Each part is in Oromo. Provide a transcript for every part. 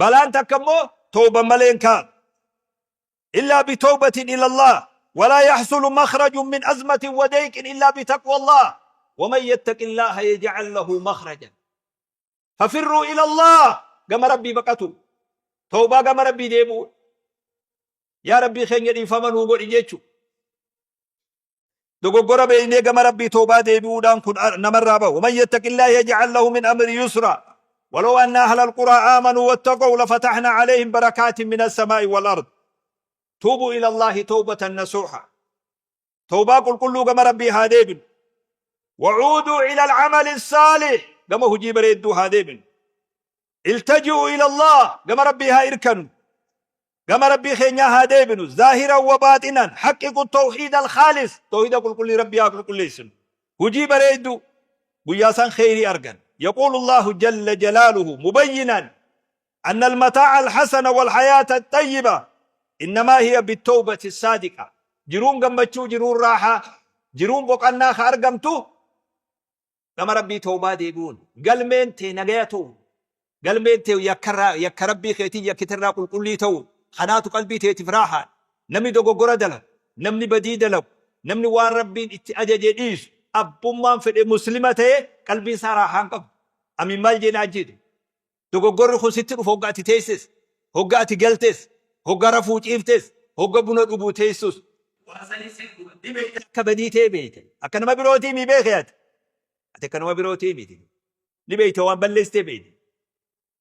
Balaan takka immoo tawba malee hin kaatu. Illaa bitawbatin ila Allah walaa yaxsulu makhrajun min azmatin wa dayqin illaa bitaqwa Allah waman yattaqi Allaha yaj'al lahu makhrajan. Fafirruu ila Allah, gama Rabbii baqatu. Tawbaa gama Rabbii deebi'u. Yaa Rabbii keenya dhiifama nuu godhi jechu. Dogoggora beeynee gama Rabbii tawbaa deebi'uudhaan kun namarraa bahu. Waman yattaqillaaha yaj'al lahu min amri yusra. Walaw anna ahla alquraa aamanuu wattaqaw lafatahna alayhim barakaatin min as-samaa'i wal ard. Tuubuu ila Allaahi tawbatan nasuuha. Tawbaa qulqulluu gama Rabbii haa deebinu. Wacuuduu ila al-amali saalih, gama hujii bareedduu haa deebinu. Iltaji'u ila Allah, gama Rabbii haa irkanu. Gama Rabbii keenyaa haa deebinu. Zaahiran wa baaxinan haqqiqu tawxiid al-khaalis, tawhiida qulqullii Rabbii haa qulqulleessinu. Hujii bareedduu guyyaa san kheyrii argan. Yaquulu Allahu jalla jalaaluhu mubayyinan anna al-mataa'a al-hasana wal-hayaata at-tayyiba innamaa hiya bit-tawbati as-saadiqa. Jiruun gammachuu, jiruun raahaa, jiruun boqannaa ka argamtu gama Rabbii tawbaa deebi'uun, galmeen tee nagaya ta'uun, galmeen tee yakkarraa, yakka Rabbii keetiin yakkiterraa qulqullii ta'uun, kanaatu qalbii teetiif raahaadha. Namni dogoggora dalagu, namni badii dalagu, namni waan Rabbiin itti ajaje dhiisu, abbummaan fedhe muslima ta'e qalbiin isaa raahaa hin qabdu. Amiin maal jeenaa jedhe. Dogoggorri kun sitti dhufa hogga ati teesses, hogga ati galtes, hogga rafuu ciiftes, hogga buna dhuguu teessus. Waan sanii sitti dhufa. Ni beeyta akka badii ta'e beeyta. Akka nama birootii mii beeki ati. Ati akka nama birootii miti. Ni beeyta, waan balleessitee beeyta.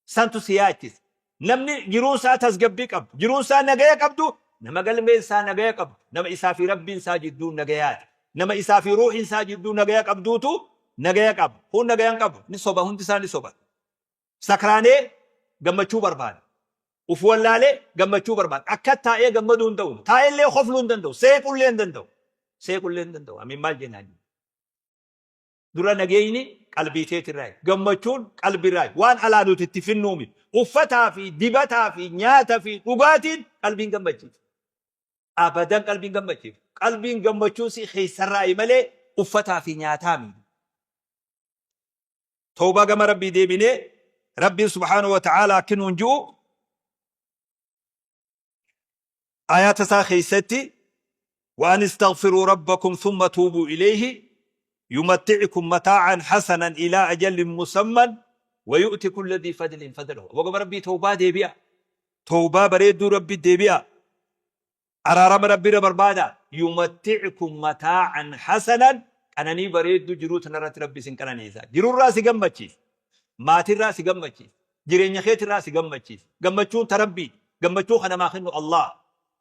Santu si yaachisa. Namni jiruun isaa tasgabbii qabdu, jiruun isaa nagaya qabdu, nama galmeen isaa nagaya qabdu, nama isaa fi Rabbiin isaa jidduu nagayaati. Nama isaa fi ruuhiin isaa jidduu nagaya qabduutu nagaya qaba. Kun nagaya hin qabu. Ni soba, hundi isaa ni soba. Sakraanee gammachuu barbaada. Uf wallaalee gammachuu barbaada. Akka taa'ee gammaduu hin danda'u. Taa'ellee kofluu hin danda'u. Seequllee hin danda'u. Seequllee hin danda'u. Amiin maal jennaan? Dura nageenyi qalbii teetirraa, gammachuun qalbirraa, waan alaa nuti itti finnuumi. Uffataa fi dibataa fi nyaata fi dhugaatiin qalbiin gammachiifti. Abadan qalbiin gammachiiftu. Qalbiin gammachuun si keessarraayi malee uffataa fi nyaataa miti. Tawbaa gama Rabbii deebinee Rabbiin subhaanahu wa ta'aalaa akki nuun ji'u aayaata isaa keessatti: وأن استغفروا ربكم ثم توبوا إليه يمتعكم متاعا حسنا إلى أجل مسمى ويؤت كل ذي فضل فضله. Wagama Rabbii tawbaa deebi'a, tawbaa bareedduu Rabbi deebi'a, araarama Rabbiirra barbaada. Yumatti'ukum mataa'an hasanan, qananii bareedduu jiruu tanarratti Rabbi isin qananiisa. Jirurraa si gammachiisa, maatirraa si gammachiisa, jireenya keetirraa si gammachiisa. Gammachuun ta Rabbii, gammachuu kan namaa kennu Allah.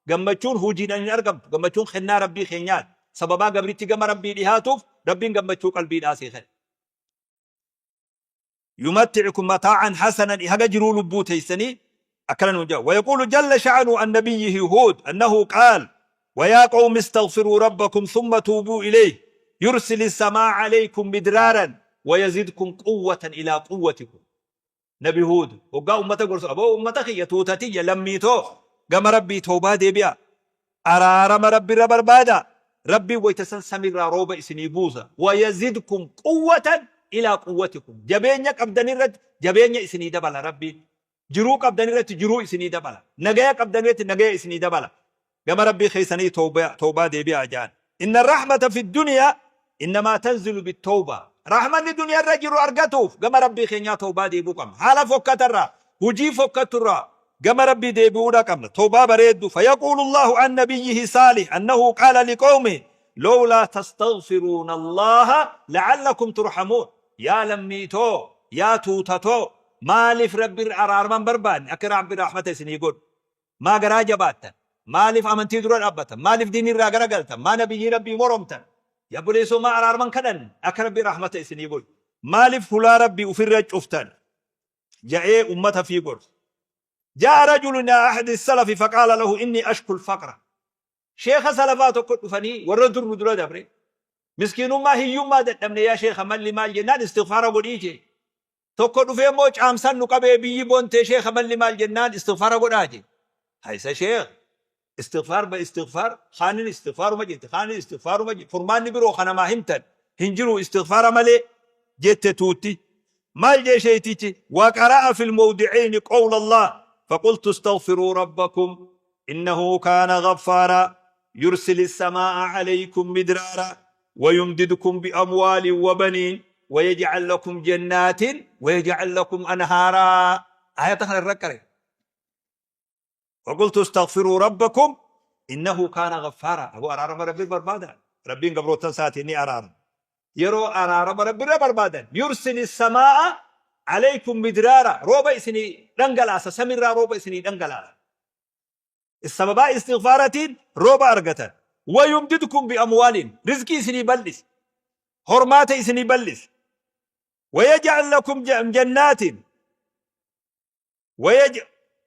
Gammachuun hojiidhaan hin argamtu, gammachuun kennaa Rabbii keenyaati. Sababaa gabrichi gama Rabbii dhihaatuuf Rabbiin gammachuu qalbiidhaa sii kenna. Yumatti'ukum mataa'an hasanan, haga jiruu lubbuu teessanii akkana nuun jedha. Wayaquulu jalla sha'anu an nabiyyihi Huud annahu qaal: wayaa qawmi istaghfiruu rabbakum thumma tuubuu ilayhi yursil samaa alaykum midraaran wayazidkum quwwatan ilaa quwwatikum. Nabi Huud hoggaa ummata gorsu, aboo ummata kiyya, tuuta tiyya, lammii too, gama Rabbii tawbaa deebi'a, araarama Rabbirra barbaada, Rabbiin wayta san samiirraa rooba isinii buusa, wayazidkum quwwatan ilaa quwwatikum, jabeenya qabdanirratti jabeenya isinii dabala Rabbiin, jiruu qabdanirratti jiruu isinii dabala, nagaya qabdanirratti nagaya isinii dabala, gama Rabbii keessanii tawbaa deebi'aa ja'an. Inna rahmata fi duniyaa innamaa tanzilu bitawbaa. Rahmanni duniyaa irra jiru argatuuf gama Rabbii keenyaa tawbaa deebi'uu qabna. Haala fokkatarraa, hujii fokkatturraa gama Rabbii deebi'uudha qabna. Tawbaa bareeddu. Fayaquulu Allahu an nabiyyihi Saalih annahu qaala liqawmihi lawlaa tastaghfiruuna Allaha la'allakum turhamuun. Yaa lammiitoo, yaa tuutatoo, maaliif Rabbi irra araarama hin barbaanne akka Rabbi rahmata isinii godhu? Maa garaa jabaattan? Maaliif amantii dura dhaabbattan? Maaliif diinii irraa garagaltan? Maa nabiyyii Rabbii moromtan? Yaa obboleessoo, maa araarama hin kadhanne akka Rabbi rahmata isinii godhu? Maaliif hulaa Rabbii ufirra cuftan? Ja'ee ummata fii gorsa. Jaa'a rajulun ilaa ahadi salafi faqaala lahu inni ashku al-faqra. Sheekha salafaa tokko dhufanii, warra dur nu dura dabre, miskiinummaa hiyyummaa dadhabne yaa sheekha, malli maal jennaan, istighfaara godhii jee. Tokko dhufee immoo, caamsan nu qabee, biyyi bontee sheekha, malli maal jennaan, istighfaara godhaa jee. Haysa sheekh, istighfaar ba istighfaar, kaanin istighfaaruma jette, kaanin istighfaaruma jette, furmaanni biroo ka namaa himtan hin jiru istighfaara malee jette tuutti. Maal jee sheeytichi? Waqara'a fil mawdi'ayni qawla Allah. فقلت استغفروا ربكم إنه كان غفارا يرسل السماء عليكم مدرارا ويمددكم بأموال وبنين ويجعل لكم جنات ويجعل لكم أنهارا. آية الركرة. وقلت استغفروا ربكم إنه كان غفارا. أبو أرارم ربي بربادا، ربي قبرو ساتي إني أرارم يرو أرارم ربي بربادا. يرسل السماء عليكم مدرارا، روبا إسني دنجلاس سمرا، روبا إسني دنجلاس السبب استغفارة روبا أرقتا. ويمددكم بأموال، رزقي إسني بلس، هرمات إسني بلس. ويجعل لكم جنات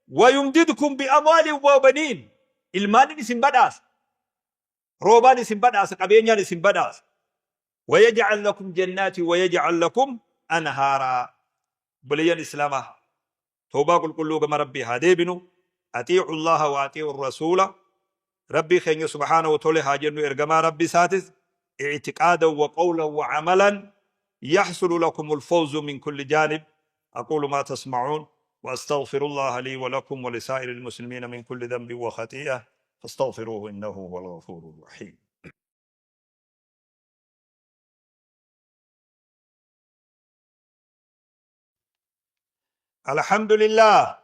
ويمددكم بأموال وبنين. المال اسم بداس، روبان اسم بداس، قبينيان اسم بداس. ويجعل لكم جنات ويجعل لكم أنهارا. بليان إسلامه توبة قل كل كما ربي هاديبنو. أطيعوا الله وأطيعوا الرسول. ربي خير سبحانه وتعالى هاجنو إرجما ربي ساتس اعتقادا وقولا وعملا يحصل لكم الفوز من كل جانب. أقول ما تسمعون وأستغفر الله لي ولكم ولسائر المسلمين من كل ذنب وخطيئة فاستغفروه إنه هو الغفور الرحيم. الحمد لله،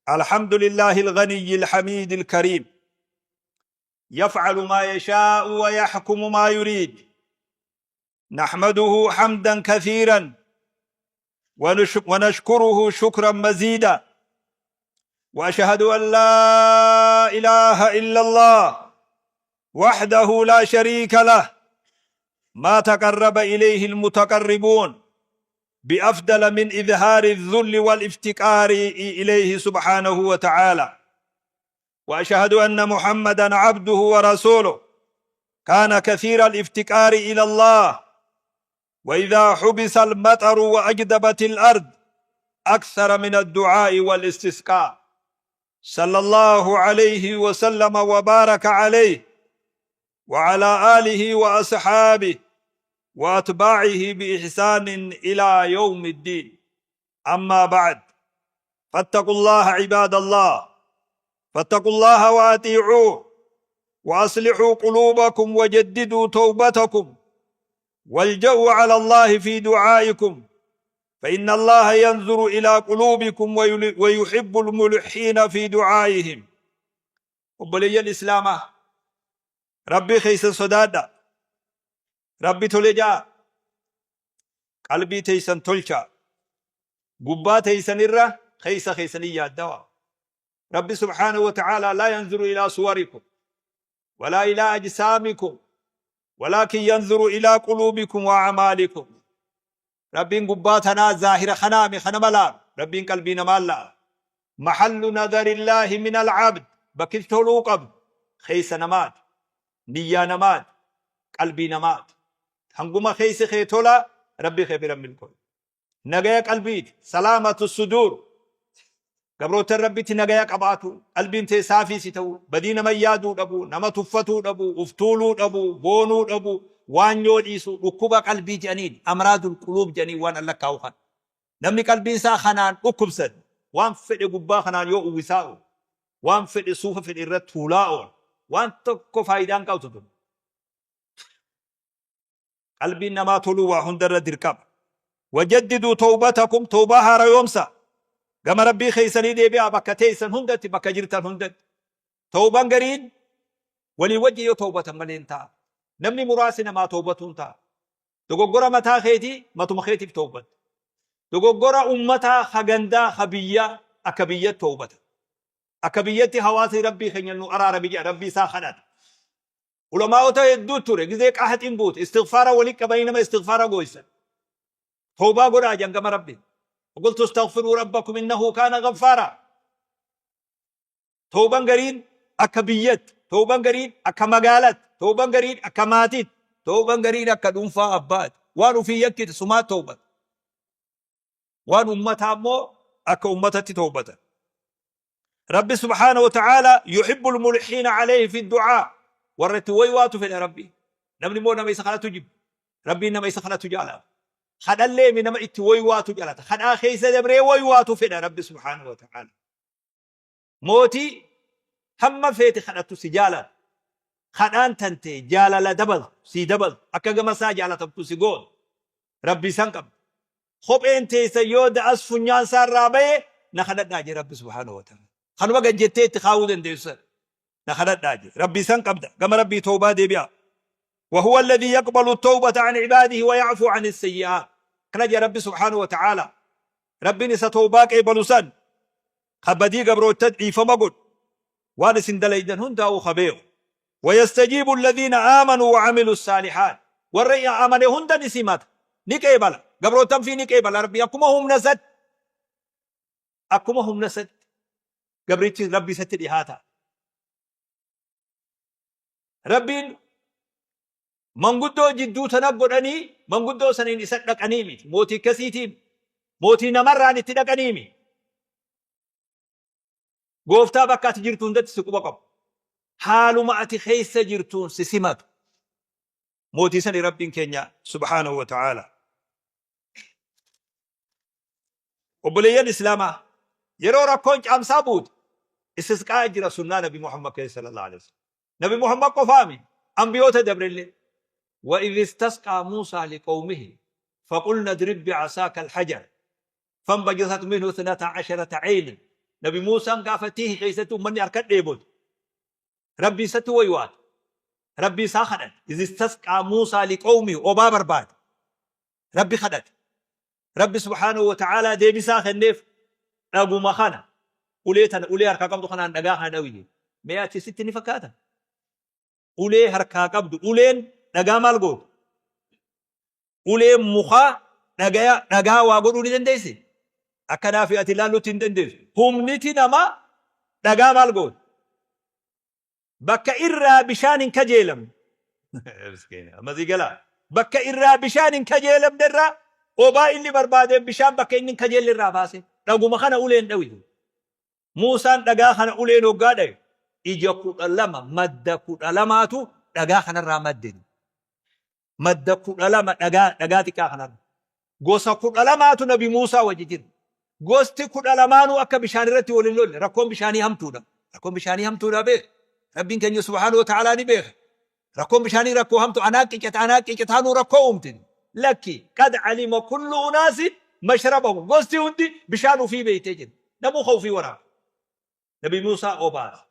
الحمد لله الغني الحميد الكريم، يفعل ما يشاء ويحكم ما يريد. نحمده حمدا كثيرا ونشكره شكرا مزيدا، وأشهد أن لا إله إلا الله وحده لا شريك له، ما تقرب إليه المتقربون بأفضل من إظهار الذل والافتقار إليه سبحانه وتعالى. وأشهد أن محمدا عبده ورسوله، كان كثير الافتقار إلى الله، وإذا حبس المطر وأجدبت الأرض أكثر من الدعاء والاستسقاء. صلى الله عليه وسلم وبارك عليه وعلى آله وأصحابه وأتباعه بإحسان إلى يوم الدين. أما بعد، فاتقوا الله عباد الله، فاتقوا الله وأطيعوه، وأصلحوا قلوبكم وجددوا توبتكم، والجأوا على الله في دعائكم، فإن الله ينظر إلى قلوبكم ويحب الملحين في دعائهم. وبلي الإسلام ربي خيس صدادا، ربي تولجا قلبي تيسن تلشا قبا تيسن الرا خيس خيسنية الدواء. ربي سبحانه وتعالى لا ينظر إلى صوركم ولا إلى أجسامكم، ولكن ينظر إلى قلوبكم وأعمالكم. ربي قباتنا ظاهرة خنامي خنملا، ربي قلبي نمالا. محل نظر الله من العبد بكل قبل خيس نمات نيا نمات قلبي نمات هنقوم خيس خيتولا ربي خبيرا من كل نجايا قلبي سلامة الصدور. قبروت ربي تنجايا قباتو قلبي انت سافي ستو بدينا ما يادو دبو نما تفتو دبو افتولو دبو بونو دبو وانيو ديسو ركوبا قلبي جنين امراض القلوب جنين وان الله كاوخان نمني قلبي سا خنان ركوب سد وان فدي غبا خنان يو وساو وان فدي سوف فدي رتولاو وان تكو فايدان قوتو قلبي نما تولو وهندر دركب. وجددوا توبتكم توبة هارا يومسا كما ربي خيسني دي بيا بكتيسن هندت بكجرتن هندت توبة قرين ولي وجه توبة ملينتا نمني مراسنا ما توبتون تا دوغورا متا خيتي ما تم خيتي في توبة دوغورا أمتا خجندا خبية أكبية توبة أكبية هواسي ربي خينو أرى ربي ربي ساخنات ولما أتى الدكتور جزيك أحد إنبوت استغفار ولك بينما استغفار قويسا توبة قرا جنگ ربي. وقلت استغفروا ربكم إنه كان غفارا. توبة قرين أكبيت توبة قرين أكمقالت توبة قرين أكماتت توبة قرين أكدنفا أبات وانو في يكت سما توبة وانو أمتها مو أك أمتها توبة. ربي سبحانه وتعالى يحب الملحين عليه في الدعاء ورتوي واتو في ربي نمني مو نما يسخلا تجيب ربي نما يسخلا تجالا خد اللي من نما اتوي واتو جالتا خد آخي سدبري وي واتو في ربي سبحانه وتعالى. Mootii hamma feete kadhattu si jaalata. Kadhaan tantee jaalala dabaltu sii dabaltu akka gama isaa jaalatamtu si gootu. Rabbii san qabda. Kopheen teessan yoo da'as funyaan isaa irraa bahe na kadhadhaa jee Rabbi subhaanahu wa ta'ala. Kanuma gad jettee itti kaa'uu dandeessu san na kadhadhaa jee. Rabbii san qabda. Gama Rabbii tawbaa deebi'aa. وهو الذي يقبل التوبة عن عباده ويعفو عن السيئات. Kana jee Rabbi subhaanahu wa ta'ala. Rabbiin isa tawbaa qeebalu san ka badii gabroota dhiifama godhu waan isin dalaydan hundaa'uu ka beeku. ويستجيب الذين آمنوا وعملوا الصالحات. Warra amane hunda ni simata, ni qeebala. Gabrootan fi ni qeebala Rabbi akkuma humna isatti, akkuma humna isatti gabrichi Rabbi isatti dhihaata. Rabbiin manguddoo jidduu tana godhanii manguddoo saniin isa dhaqanii miti, mootii akkasiitiin mootii namarraan itti dhaqanii miti. Gooftaa bakka ati jirtu hundatti si quba qabu, haaluma ati keessa jirtuun si simatu, mootii sani Rabbiin keenya subhaanahu wa ta'aala. Obboleeyyan Islaamaa, yeroo rakkoon caamsaa buute istisqaa jira sunnaa Nabi Muhammad keessa sallallahu alaihi wasallam. Nabi Muhammad qofaami, ambiyoota dabrellee. وإذ استسقى موسى لقومه فقلنا اضرب بعصاك الحجر فانبجست منه 12 عينا. Nabi Muusaan gaafa tiihi keessatti ummanni harka dheebote Rabbi isatti waywaate, Rabbi isaa kadhate. إذ استسقى موسى لقومه, obaa barbaade, Rabbi kadhate. Rabbi subhaanahu wa ta'aalaa deebisaa kenneef. Dhaguma kana ulee tana, ulee harkaa qabdu kanaan dhagaa kana dhawi. Mee ati sitti ni fakkaata? Ulee harkaa qabdu, uleen dhagaa maal gootu? Uleen mukaa dhagaa waa godhuu ni dandeessi? Akkanaa fi ati ilaallutti hin dandeessu. Humniti namaa dhagaa maal gootu? Bakka irraa bishaan hin kajeelamne. Ammasii galaa. Bakka irraa bishaan hin kajeelamne irraa obaa inni barbaadeen bishaan bakka inni hin kajeelle irraa baase. Dhaguma kana uleen dhawi. Muusaan dhagaa kana uleen hoggaa dhawe ija 12, madda 12tu dhagaa kanarraa madde. Madda 12 dhagaa xiqqaa kanarra. Gosa 12tu Nabi Muusaa wajji jira. Gosti 12nuu akka bishaan irratti wal hin lolle. Rakkoon bishaanii hamtuudha. Rakkoon bishaanii hamtuudha beeka. Rabbiin keenya subhaanahu wa ta'aalaa ni beeka. Rakkoon bishaanii rakkoo hamtu, anaa qicata anaa qicataanuu rakkoo uumti. Lakki قد علم كل أناس مشربهم, gosti hundi bishaan ufii beeytee jira. Namuu ka ufii waraaba. Nabi Muusaa obaase.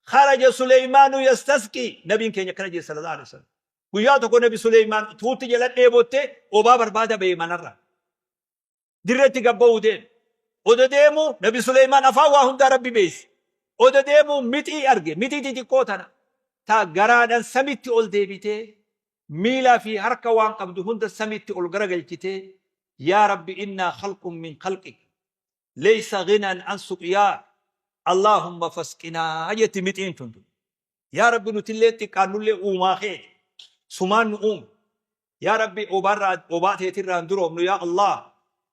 خرج سليمان يستسقي, nabiin keenya akkana jedhe sallallahu alaihi wasallam. Guyyaa tokko Nabi Suleymaan tuutti jala dheebottee obaa barbaada ba'e manarra. Dirreetti gabba'uu deeme. Odo deemu Nabi Suleymaan afaan waa hundaa Rabbi beeyse. Odo deemu mixii arge, mixii xixiqqoo tana. Ta garaadhaan samitti ol deebitee miilaa fi harka waan qabdu hunda samitti ol garagalchitee, "يا رب إنا خلق من خلقك ليس غنى عن سقياك اللهم فاسقنا" jetti mixiin tun. Yaa Rabbi, nutillee xiqqaannullee uumaa keeti. Sumaan nu uume. Yaa Rabbi, obaarraa obaa teetirraa hin duroomnu, yaa Allah.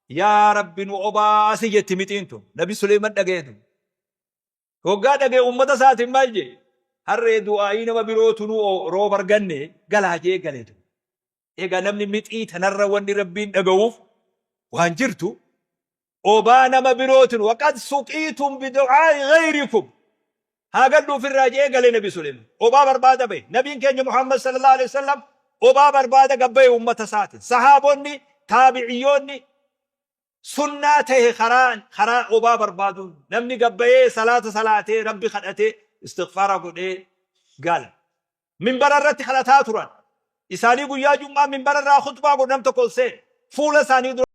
Yaa Rabbi, nu obaasi jetti mixiin tun. Nabi Suleyman dhageetu. Hoggaa dhagee uummata isaatiin maal jee? Harree du'aayii nama birootu nu rooba arganne galaa jee galeetu. Egaa namni mixii tanarra wanni Rabbiin dhaga'uuf waan jirtu obaa nama birootin وقد سقيتم بدعاء غيركم, haa gadhu ofirraa jee galee Nabi Suleyman. Obaa barbaada bahe. Nabiin keenya Muhammad sallallahu alaihi wasallam obaa barbaada gabbaye uummata isaatiin. Sahaabonni, taabiciyyoonni, sunnaa tahe karaa obaa barbaaduun namni gabbayee salaata salaatee Rabbi kadhatee istighfaara godhee gala. Minbara irratti kadhataa turan. Isaanii guyyaa Jum'aa minbara irraa khutbaa godhu, nam tokko ol seene. Fuula isaanii dura